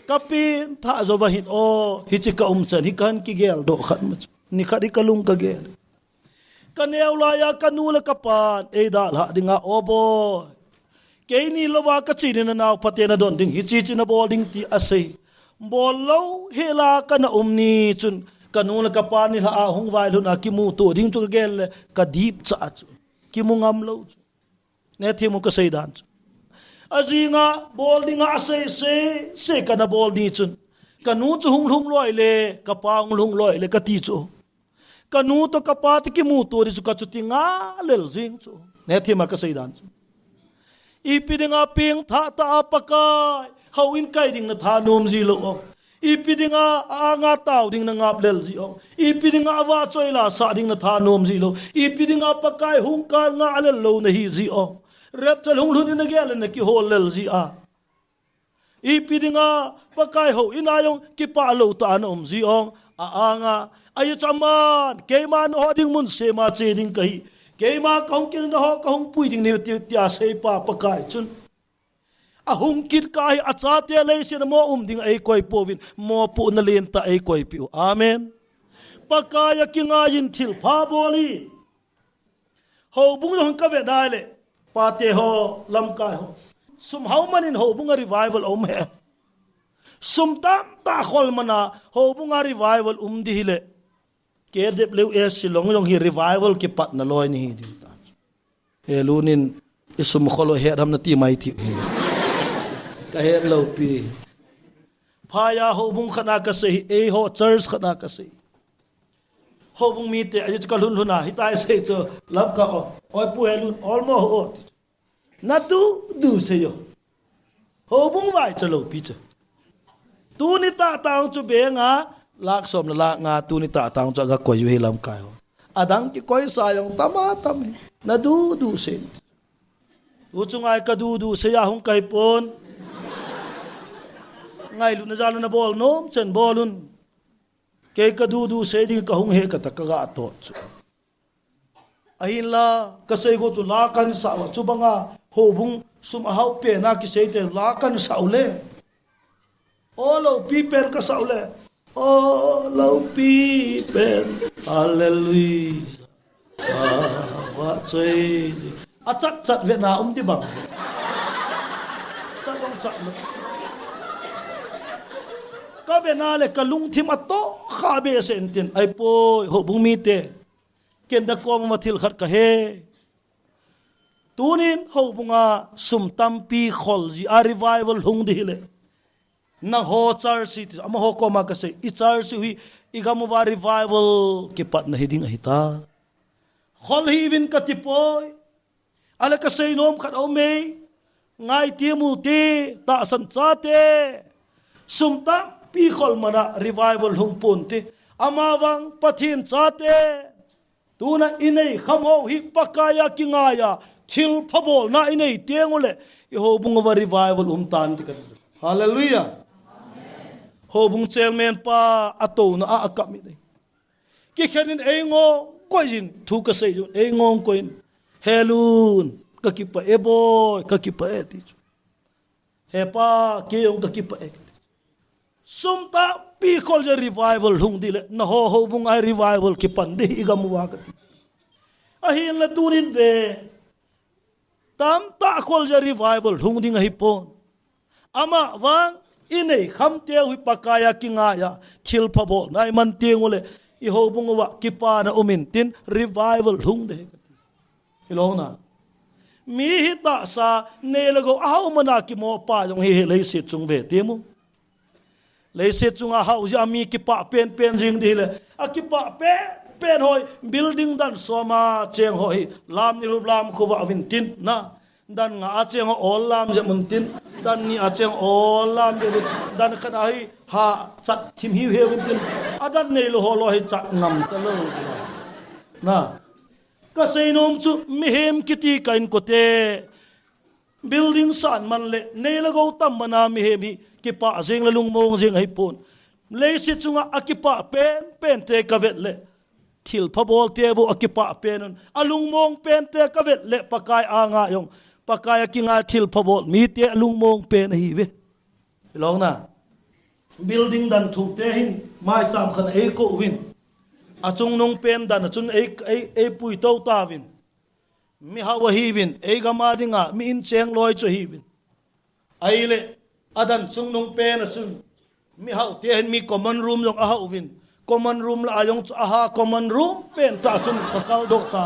Ka pin tha jo va hin o hi chi ka um chan hi kan ki gel doh khat ma chu. Ni khat hi ka lung ka gel. Ka neo lai a ka nu le ka pan ei dalha ding a o boy. Keini lova ka chi ni na nau pate na don ding hi chi chi na bol ding ti a sei. Bol lo he la ka na um ni chun ka nu le ka pa ni la a hung vai lhun a ki mu tu ding chu ka gel le ka dip cha chu. Ki mu ngam lo chu. Ne thi mu ka sei dan chu. A jinga bol ding a sei sei sei ka na bol ni chun. Ka nu chu hung lhung loi le ka pa hung lhung loi le ka ti chu. Ka nu to ka pa te ki mu tu di chu ka chu ti nga lel jing chu. Ne thi ma ka sei dan chu. Ipi dinga ping tha ta a Pakai, hau in kai ding na tha nom ji lo o. Ipi dinga a nga tau ding na ngap lel ji o. Ipi dinga a va choi la sa ding na tha nom ji lo. Ipi dinga Pakai hung kal nga a lel lo na hi ji o. Rep chal hung lhun in na gel na ki hol lel ji a. Ipi dinga Pakai ho ina jong kipa lo ta na um ji ong a anga. Ahi chaman keima na ho ding mun sema che ding ka hi. Keima ka hung kin na ho ka hung pui ding ni ti ti a sei pa Pakai chun. A hung kit ka hi a chate lei sin mo um ding ei koi povin mo pu na len ta ei koi piu. Amen. Pakai a kingai in thil pha boli. Houbung jong ka ve nai le, pate ho, lamkai ho. Sum hau manin houbung a revival um he. Sum tam ta khol mana houbung a revival um di hi le. Ke dep leu e Shillong jong hi revival ki pat na loi ni hi ding ta. E lunin i sum kholo he dam na ti mai ti hi. Ka he lo pi. Phaya houbung khana ka sei, ei ho church khana ka sei. Houbung mite, ahi chu ka lhun lhun a, hitai sei chu, lam ka o, oi pu he lhun, olmo ho o. Na du, du sei yo. Houbung vai chu lo pi chu. Tuni ta tang chu benga, lak som na lak nga, tuni ta tang chu aga koi u hi lamkai ho. Adang kikoisa jong tam a tam hi. Na dudu sei. Tuchunga ka dudu sei a hung kahi pon. Ngailutna jal a na bol nom chen bol un. Kei ka dudu sei ding ka hung he kati a ka ga tot chu. Ahinla, ka sei go chu la kan sah uva, chu banga houbung sum a hao pen a kisei te la kan sah u le. O lopi pen ka sah u le. O lopi pen. Hallelujah. A va choi. A chat chat ve na um di bang. Chat bang chat lo. Ka ve na le ka lungthim a to kha be se entin. Ai poi, houbung mite. Ken da kom ma thil khat ka he. Tunin houbunga sum tampi khol ji a revival hung di le. Nangho church hi ti, amaho koma ka sei, i church hi, i gam uva revival kipatna hi ding ahi ta. Khol hi vin ka ti poi. Ale ka sei nom khat a um e. Ngai ti mu ti, tahsan chate. Sum tampi khol mana revival hung pon ti. Ama vang Pathen chate. Tuna i nei kham ho hi Pakai a kingai a, thil pha bolna i nei teng u le, i houbung uva revival um tan ti ka ti. Hallelujah. Houbung chairman pa a tona a, a kap mi nei. Kikhen in ei ngong koi jin, thu ka sei jin, ei ngong koi in. Helun, ka kipah e boi, ka kipah e ti chu. He pa, kei jong ka kipah e. Sum tampi khol jia revival hung di le, nangho houbung a revival kipan di i gam uva ka ti. Ahinla tunin ve, tamtah khol jia revival hung ding ahi pon. Ama vang, i nei kham teu hi Pakai a kingai a, thil pha bolna i man teng u le, i houbung uva kipana um intin revival hung di ka ti. Hilou na. Mi hi tahsa, nei le gou, a hao mana kimo pa jong hi, hi leiset chung ve ti mu. Leiset chunga hao jia mi kipah pen pen jing di le. A kipah pen pen hoi, building dan som a cheng ho hi, lam ni rup lam khuva vin tin na. Dan nga a cheng ho ol lam jia mun tin. Dan ni a cheng ol lam jia mun. Dan khat a hi, ha chat thim hiu hiu vin tin. A dan nei lo ho lo hi chat ngam ta lo. Na. Ka sei nom chu mihem kiti ka inkote. Building san man le, nei le gou tam mana mihem hi, kipah jeng le lungmong jeng ahi pon. Leiset chunga a kipah pen, pen te ka vet le. Thil pha bol te bou a kipah pen un. A lungmong pen te ka vet le, Pakai a nga jong. Pakai a kingai thil pha bol, mi te a lungmong pen ahi ve. Hilou na. Building dan thum te hin, mai cham khan ei ko vin. A chungnung pen dan a chun ei, ei, ei pui to ta vin. Mi hao ahi vin, ei gam a dinga, mi in cheng loi chu ahi vin. Ai le, a dan chungnung pen a chun. Mi hao te hin mi common room jong a hao vin. Common room la a jong chu a ha common room pen ta chun ka kal do ta.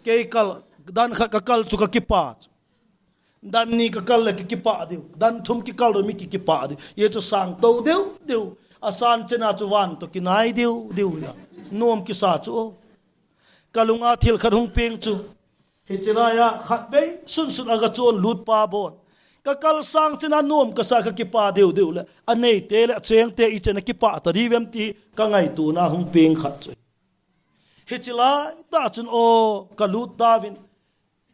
Kei kal, dan khat ka kal chu ka kipah. Dan ni ka kal le ki kipah diu. Dan thum ki kal ro mi ki kipah diu. Ye chu sang to diu, diu. A san chena chu van to kinai diu, diu ya. Nuam kisa chu o. Ka lunga thil khat hung ping chu. Hichi lai a khat bei, sun sun a ka chun lut pa bon. Ka kal sang chena nuam kasa ka kipah diu, diu le. A nei te le, a cheng te i chena kipah ta di vem ti ka ngaituna hung ping khat chu. Hichi lai ta chun o, ka lut ta vin.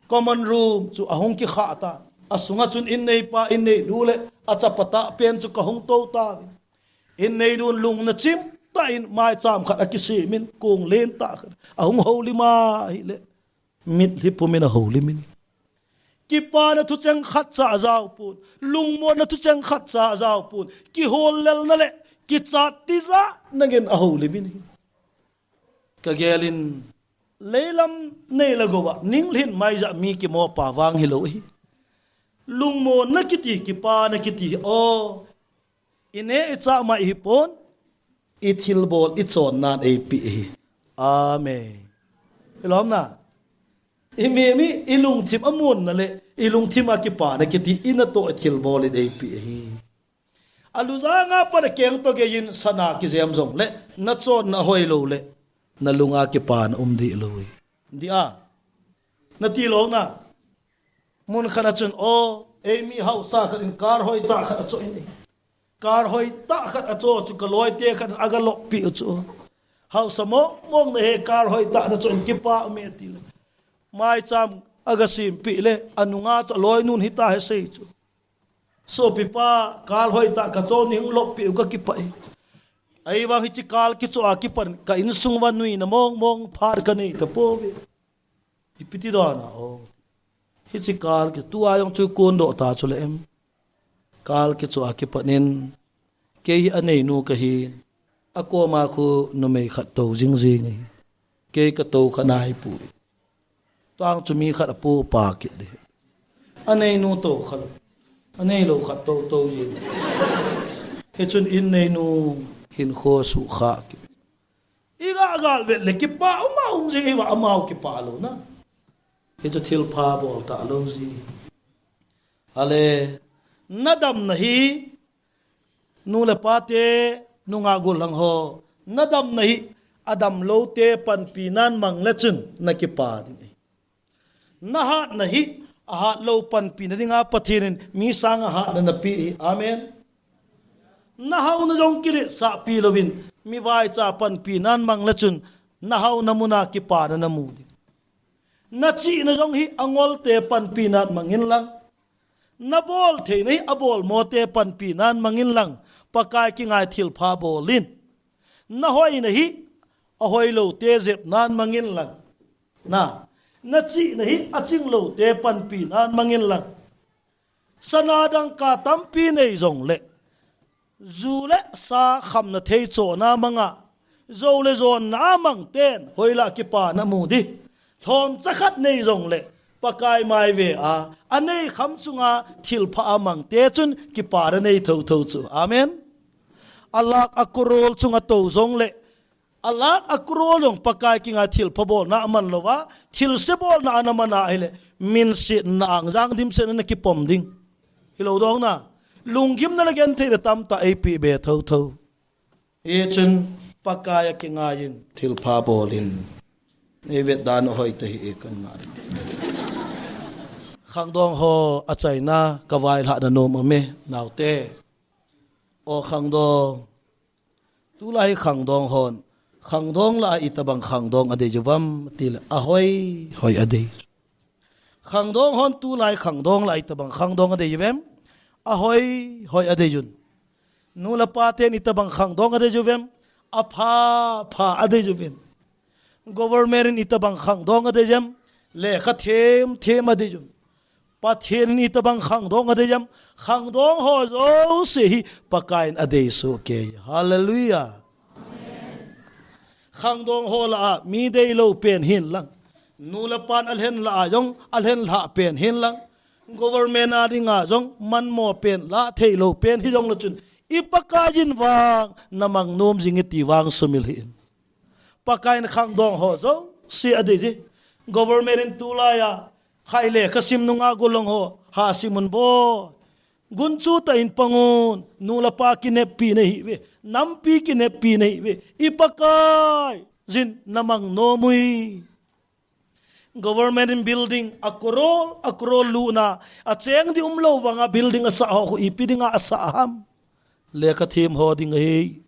Common room chu a hung ki kha ta. A sunga chun in nei pa, in nei nu le a chapa ta pen chu ka hung to ta. In nei nun lung na chim ta in mai cham khat a ki sim in kung len ta khat. A hung ho li ma hi le. Mit li pum in a ho li min. Kipana thu cheng khat cha a zau pun. Lungmon na thu cheng khat cha a zau pun. Ki hol lel na le. Ki cha ti za na ngen a ho li min. Ka gelin leilam nei la gova, ning lhin mai ja mi ki mo pa vang hi lo hi. Lungmo na kiti, kipa na kiti, o. I ne i cha mai hi pon, i thil bol, i chon nan ei pi hi. Amen. Ilom na. I mi mi, i lungthim a mun na le, i lungthim a kipa na kiti, i na to i thil bol i ei pi hi. A lu janga pat a keng to gei in sana kijem jong le, na chon na hoi lo le, na lunga kipa na um di lo e. Di a. Na ti lo na. Mun khat a chun, o, ei mi hausa khat in kar hoi ta khat a cho in. Kar hoi ta khat a cho chu ka loi te khat a ga lop pi chu. Hausa mong mong nahi, kal hoitah nachon, kipa ume, ati le. Maicham aga sempeh le, anunga chu aloinun hita hi asei chu. Sopipa, kal hoitah kachon, nahung loppeh u, kakipah e. Ahivang hiche kal kichoh a kipat in ka insung uva nuina mong mong phat kanei tapouve. Ipi ti dan a o. Hiche kal kichoh a jong chu kondoh ta chu le em. Kal kichoh a kipat in, kei hi aneinu kahi. Akoma khu numei khat tou jing jing ahi. Kei katou kha naipoi. Tuang chu mi khat apoh pa kit ding. Aneinu tou kha lou. Aneilou khat tou tou jing. Hichun in neinu hinkho sukha kit. Iga gal vet le kipa um a um jing, iva amau kipa louna. Hichu thilpha bol talou ji. Ale, nadamna hi, nu le pate, nungah gollhang ho, nadamna hi, adamloute panpinan mang le chun nakipa ding ahi. Nahatna hi, ahatlou panpina dinga Pathen in mi sanga hatna napeh ahi. Amen. Nahaona jong kiletsahpi louvin, mi vaicha panpinan mang le chun, nahaona muna kipana namu ding. Nachihna jong hi angolte panpinan mang inlang, nabol theina hi abolmote panpinan mang inlang, Pakai kingai thilpha bol in. Nahoina hi ahoiloute jepnan mang inlang, na, nachihna hi achingloute panpinan mang inlang. Sana dangka tampi nei jongle, ju le sa khamna thei chona manga, jou le jonna a mang ten hoilah kipana mu ding. Lhomcha khat nei jongle, Pakai mai ve a, anei kham chunga thilpha amangte chun kipana nei thotho chu. Amen. Alakh a crore chunga tou jongle, alakh a crore jong Pakai kingai thilpha bolna aman louva, thilse bolna ana man ahile, minsetna, angjang dimsetna nakipom ding. Hilou dong na, lunggimna le gentheina tamtah eipeh be thotho. Hichun Pakai a kingaiyin thilpha bolin. Eivet dan u hoitah ahi e, kan ngai. Khangdong ho achaina kavailhahna nom aume, naote. O khangdong. Tulai khangdong hon, khangdong lah a itobang khangdong adei uvam tile, ahoi hoi adei. Khangdong hon tulai khangdong lah a itobang khangdong adei uvem? Ahoi hoi adei un. Nu le pa ten itobang khangdong adei uvem? Apha pha adei uvin. Government in itobang khangdong adei uvem? Lekha them them adei un. Pathen in itobang khangdong adei uvem? Khangdong ho jouse hi Pakai in adei soh kei. Hallelujah. Khangdong ho lah a mi deilou pen hinlang, nu le pan alhen lah a jong alhen lhah pen hinlang, government a dinga jong manmo pen, lah theilou pen hijongle chun, i Pakaiyin vang namang nom jing e ti vang sumil hih in. Pakaiyin khangdong ho jouse adei ji. Government in tulai a khai lekha sim nungah gollhang ho, ha sim un boi. Gunchu tah in pang un, nu le pa kineppi nahiuve, nampi kineppi nahiuve, i Pakaiyin namang nom ui. Government in building a crore, a crore luna, acheng ding umlou banga building asah ho khu ipi dinga asah ham? Lekha them ho ding ahi.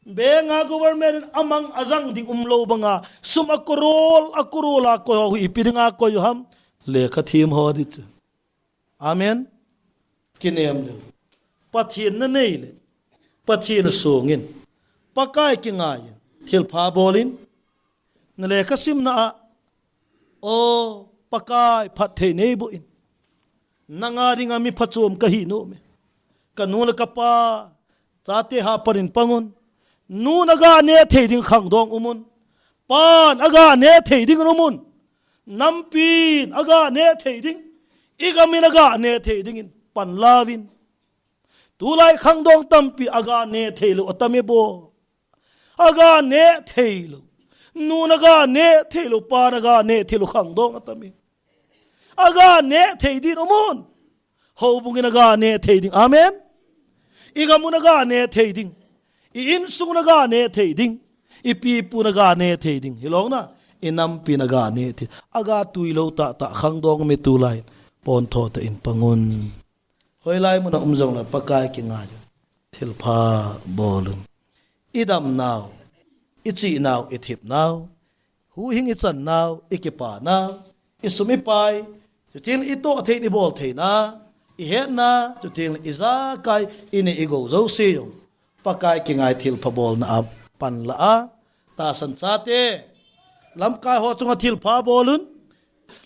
Bank a government in amang ajang ding umlou banga, sum a crore, a crore a koi ho khu ipi dinga koi u ham? Lekha them ho ding chu. Amen. Kinem le. Pathen nanei le, Pathen songin, Pakai kingaiyin, thilpha bolin. Na lekha simna a, o Pakai, phatthei neiboh in. Nanga dinga mi phachom kahi nom e. Ka nu le ka pa, chate hapan in pang un. Nun aga neh thei ding khangdong um un. Pan aga neh thei ding um un. Nampin aga neh thei ding, i gamin aga neh thei dingin pan lauvin. Tulai khangdong tampi aga neh theilou atam e bou. Aga neh theilou. Nun aga neh theilou, pan aga neh theilou khangdong atam e. Aga neh thei ding um un. Houbung in aga neh thei ding. Amen. I gamun aga neh thei ding. I insung un aga neh thei ding. I pi i pun aga neh thei ding. Hilou na, i nampin aga neh thei. Aga tuilou tahtah khangdong mi tulai in pontho tah in pang un. Hoilai mun a um jongle Pakai kingaiyin, thilpha bol un. I damnau, i chihnau, i thipnau, huhhing i channau, i kipanau, i sum i pai, chuting i toh thei, i bol theina, i hetna, chuting i jakai, i nei i gou jouse jong Pakai kingai thilpha bolna a panla a, tahsan chate, lamkai ho chunga thilpha bol un,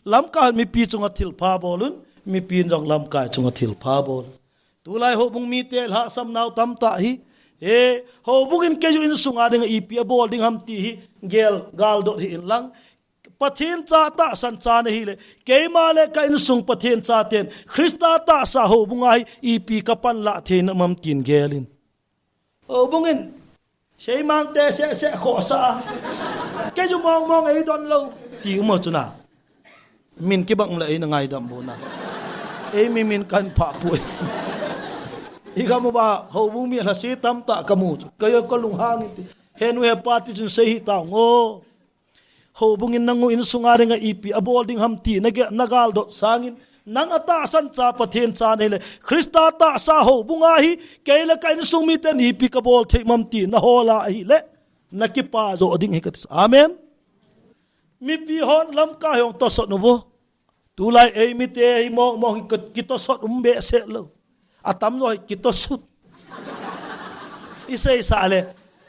lamkai hon mipi chunga thilpha bol un, mipi in jong lamkai chunga thilpha bol un. Tulai houbung mite lhahsamnau tamtah hi, e, houbung in kei u insunga dinga ipi abol ding ham ti hi, gel, galdot hih in lang, Pathen cha tahsan cha nahi le, keima le ka insung Pathen chaten, Christa tahsa houbunga hi, ipi ka panla theina um am tin gel in. Houbung in, seimang te seh seh khohsah a, kei u mong mong eidon lou, ti um a chu na. Min kibang le eina ngaidam bou na. Ei mi min kan pha pui. I gam uva, houbung mi lhase tamtah ka mu chu. Kei ka lunghang in ti. He nu he pa ti chun sei hih tau ngo. Houbung in nang u insunga dinga ipi abol ding ham ti na ge, na galdot sangin, nang a tahsan cha Pathen cha nahi le, Christa tahsa houbunga hi, kei le ka insung miten ipi ka bol thei um am ti na hol a ahi le, na kipa jo ding hi ka ti. Amen. Mipi hon lamkai hong tosot u vo. Tulai ei mite hi mong mong hi ki, kitosot um behseh lou. Atam jo hi kitosut. I seisah le,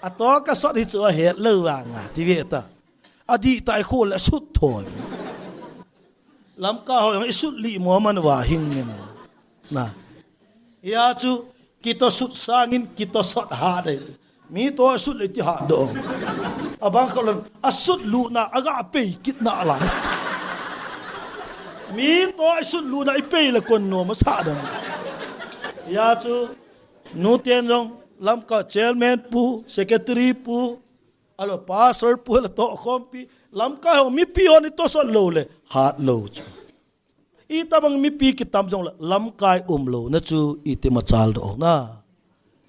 ato ka sot hi chu ahet lou vang a, ti ve ta. Adih tah i khol le sut thoi. Lamkai ho jong i sut lih mo man uva hing in. Na. Hia chu, kitosut sangin kitosot hat ahi chu. Mi to asut le ti hat doh. Abang kholon, asut lutna, aga pei kitna lai. Mi to asut lutna, i pei le kon nom asa dang. Hia chu, nuten jong, lamkai chairman pu, secretary pu, ahilou pastor pu, ahilou tohkhompi, lamkai ho, mipi hon i tosot lou le, hat lou chu. Itobang mipi kitam jongle lamkai umlouna chu iti machal doh na.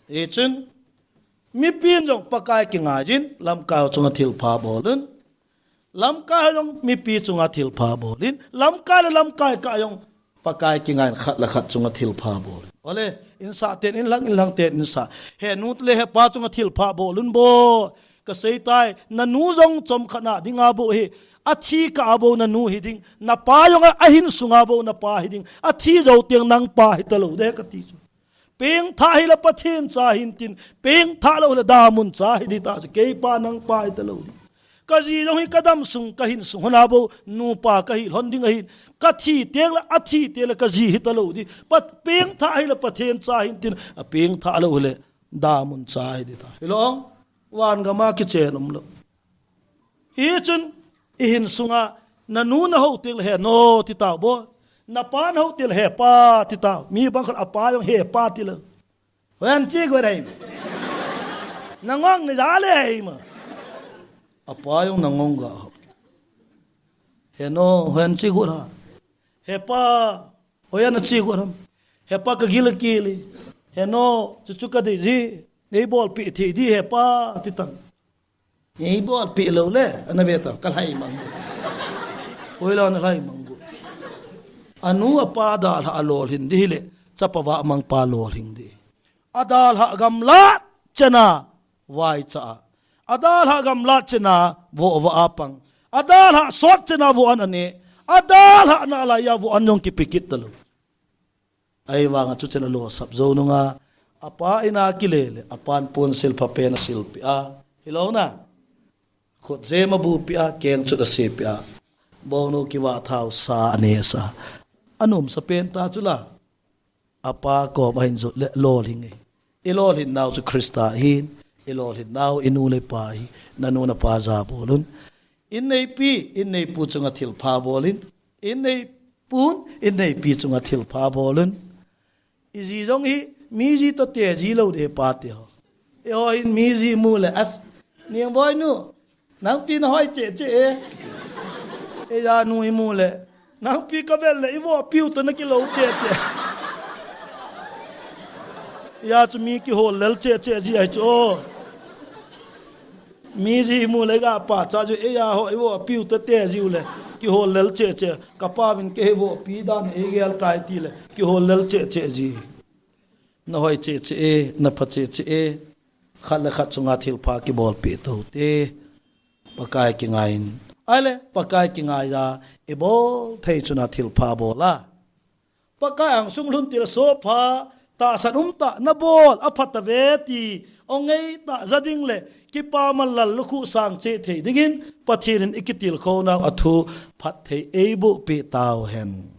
Hichun, mipin jong Pakai kingaijin, lamkai ho chunga thilpha bolun. Lamkai ho jong mipi chunga thilpha bolin. Lamkai le lamkai kah jong Pakai kingaiyin khat le khat chunga thilpha bolin. Ole, insah ten inlang, inlang ten insah. Henu le hepa chunga thilpha bolun bo. Kaseitai, nanu jong chomkhat na dinga bou hi, athi kah a bou nanu hiding, napa jong a, ahin sunga bou napa hiding, athi jou teng nangpa hitalou de kati chu. Pengthah hile Pathen cha hintin, pengthah lou hile damun cha hiding ta chu, keipa nangpa hitalou ding. Kaji jong hi kadam sung, kahin sung hon a bou, nupa kahi lhon ding ahin, kathi tengle, athi tengle kaji hitalou ding. Pat, pengthah hile Pathen cha hintin, apengthah lou hile damun cha hiding ta. Hilou. Van gama kichen umlou. Hichun, ihin sunga, nanu nahou tengle henu titau bou. Napa nahou tengle hepa titau. Mi bang khat apa jong hepa tilou. Hoiya nache got ham. Nangong naja le ham. Apa jong nangong ga. Henu, hoiya nache got ham. Hepa, hoiya nache got ham. Hepa kagil akile. Henu, chuchu kadei ji. Neibolpeh thei ding hepa titang. Neibolpeh lou le, ana ve ta, kalhai mang. Hoilou nalhai mang got. Anu apa dalhah a lolhing ding hile, chapa vahmang pa lolhing ding. Adalhah gamlat chena vaicha a. Adalhah gamlat chena vohvah a pang. Adalhah sot chena voh an ane. Adalhah nalaiya voh an jong kipe kit talou. Ahivanga chuchen alosap jou nunga, apa ina kile le, apan ponsil phapen asilpeh a. Hilou na. Khutjem abupeh a, kengchut asepeh a. Bongnu kivah thau sa anesa. Anomsa pen ta chu la. Apa kom ahin jot le lolhing e. Ilolhin nau chu Christa ahin. Ilolhin nau inu le ipa hi. Nanu napa ja bolun. Inneipi, inneipu chunga thilpha bolin. Inneipun, inneipi chunga thilpha bolun. Iji jong hi, miji toh teji lou ding hepa teho. Eiho hin miji imu le, as, Niangboi nu, nangpi nahoi cheh cheh e. Eijanu imu le, nangpi kavel le, ivohpi u toh nakilou cheh cheh. Hia chu mi kihol lel cheh cheh ji ahi chu o. Miji imu le ga pachat jiu, eiho ivohpi u toh teji u le, kihol lel cheh cheh. Kapa vin kei vohpi dan eigel tai tile, kihol lel cheh cheh ji. Nahoi cheh cheh e, napha cheh cheh e. khat le khat chunga thilpha kibolpeh tou te. Pakai kingaiyin. Ahile, Pakai kingaiya, ibol thei chuna thilpha bola. Pakai angsung lhun tilso pha, tahsan umtah nabol, aphat tave ti, ong ngeitah ja ding le, kipaman lallukhuh sang cheh thei dingin, Pathen in ikitilkhounau athu, phatthei eiboh peh tauhen.